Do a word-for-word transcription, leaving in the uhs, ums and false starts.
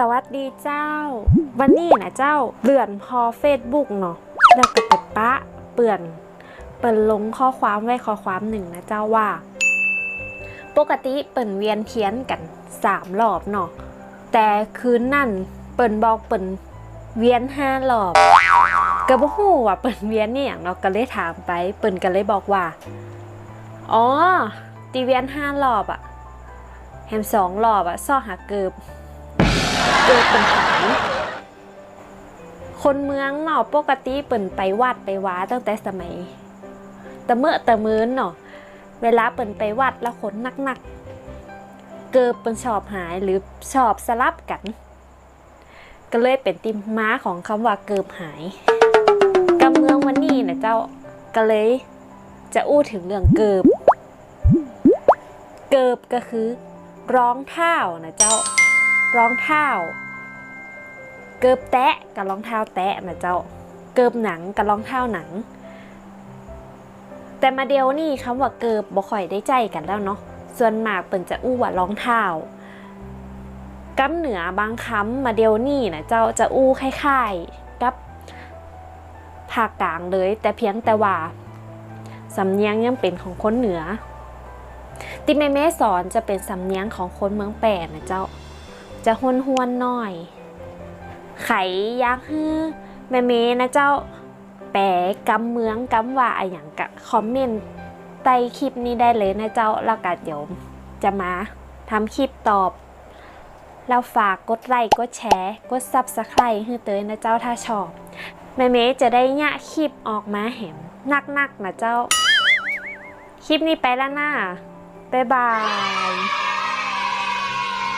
สวัสดีเจ้า วันนี้นะเจ้า เลื่อนผ่อเฟซบุ๊กเนาะ แล้วก็ไปปะเปื้อน เปิ้นลงข้อความไว้ข้อความนึ่งนะเจ้าว่า ปกติเปิ้นเวียนเตียนกั๋นสามรอบเนาะ แต่คืนนั้นเปิ้นบอกเปิ้นเวียนห้ารอบ ก็บ่ฮู้ว่าเปิ้นเวียนอะหยังเนาะ ก็เลยถามไป เปิ้นก็เลยบอกว่า อ๋อ ตี้เวียนห้ารอบอะ แหมสองรอบอะ ซอกหาเกิบ เกิบเปิ้นหาย คนเมืองเนาะ ปกติเปิ้นไปวัดไปวาตั้งแต่สมัยตะเมอะตะเมินเนาะ เวลาเปิ้นไปวัดแล้วขนหนักๆ เกิบเปิ้นชอบหายหรือชอบสลับกั๋น ก็เลยเป๋นตี้มาของกำว่าเกิบหาย กำเมืองวันนี้นะเจ้า ก็เลยจะอู้เถิงเรื่องเกิบ เกิบก็คือรองเท้านะเจ้า รองเท้า เกิบแตะกับรองเท้าแตะนะเจ้า เกิบหนังกับรองเท้าหนัง แต่มาเดี่ยวนี้กำว่าเกิบบ่ค่อยได้ใจ๊กั๋นแล้วเนาะ ส่วนมากเปิ้นจะอู้ว่ารองเท้า กำเหนือบางกำมาเดี่ยวนี้นะเจ้า จะอู้คล้ายๆ กับภาคกลางเลย แต่เพียงแต่ว่าสำเนียงยังเป๋นของคนเหนือ ตี้แม่เมย์สอนจะเป๋นสำเนียงของคนเมืองแป้นะเจ้า จะห้วนๆ หน้อย ใผอยากหื้อแม่เมย์นะเจ้า แปลกำเมืองกำว่าอะหยังก็คอมเมนต์ใต้คลิปนี้ได้เลยนะเจ้า แล้วก็เดี๋ยวจะมาทำคลิปตอบ แล้วฝากกดไลก์ กดแชร์ กดซับสไครบ์หื้อเตยนะเจ้า ถ้าชอบ แม่เมย์จะได้เยียะคลิปออกมาแหมนักๆ นะเจ้า คลิปนี้ไปแล้วนะ บ๊ายบาย